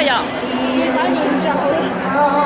Yom. Coj mus thiab, coj mus tawm.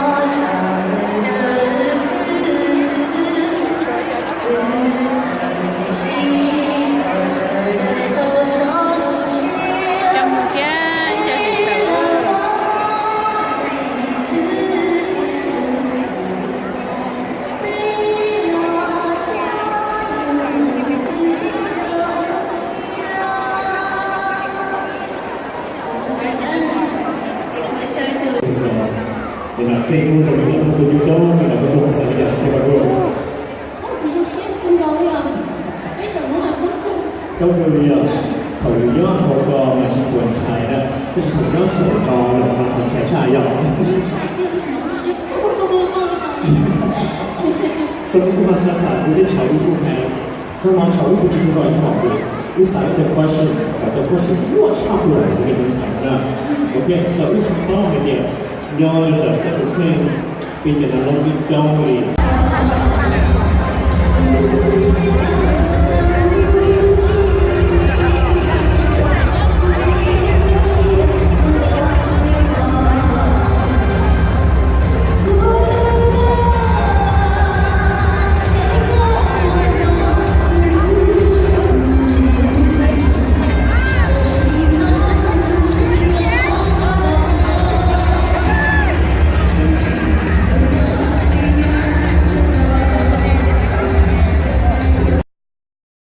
Nim no tej kuj zoo li nej kuj tus nyuj coob, nim no koj kuj ho xav li cas xwb thiab koj kuj? Koj kuj li os, thaum yus nyob hauv ko mas tsis tshua ntshai na, tab sis thaum nyob saum ko los mas txaus ntshai tshaj yom. Xav kuv kuj mas xav tham kuv thiab Tshav Wb kuj hais, hnub no Tshav Wb kuj tsis tshua tau ib hmos kuv, wb xav ib tug question, kom tug question nyuaj tshaj plaws rau nej cov ntxhais na. Ok, so wb xav paub hais tias nyob li ntawm koj tus kheej pib ncaws nag loj twb coob li.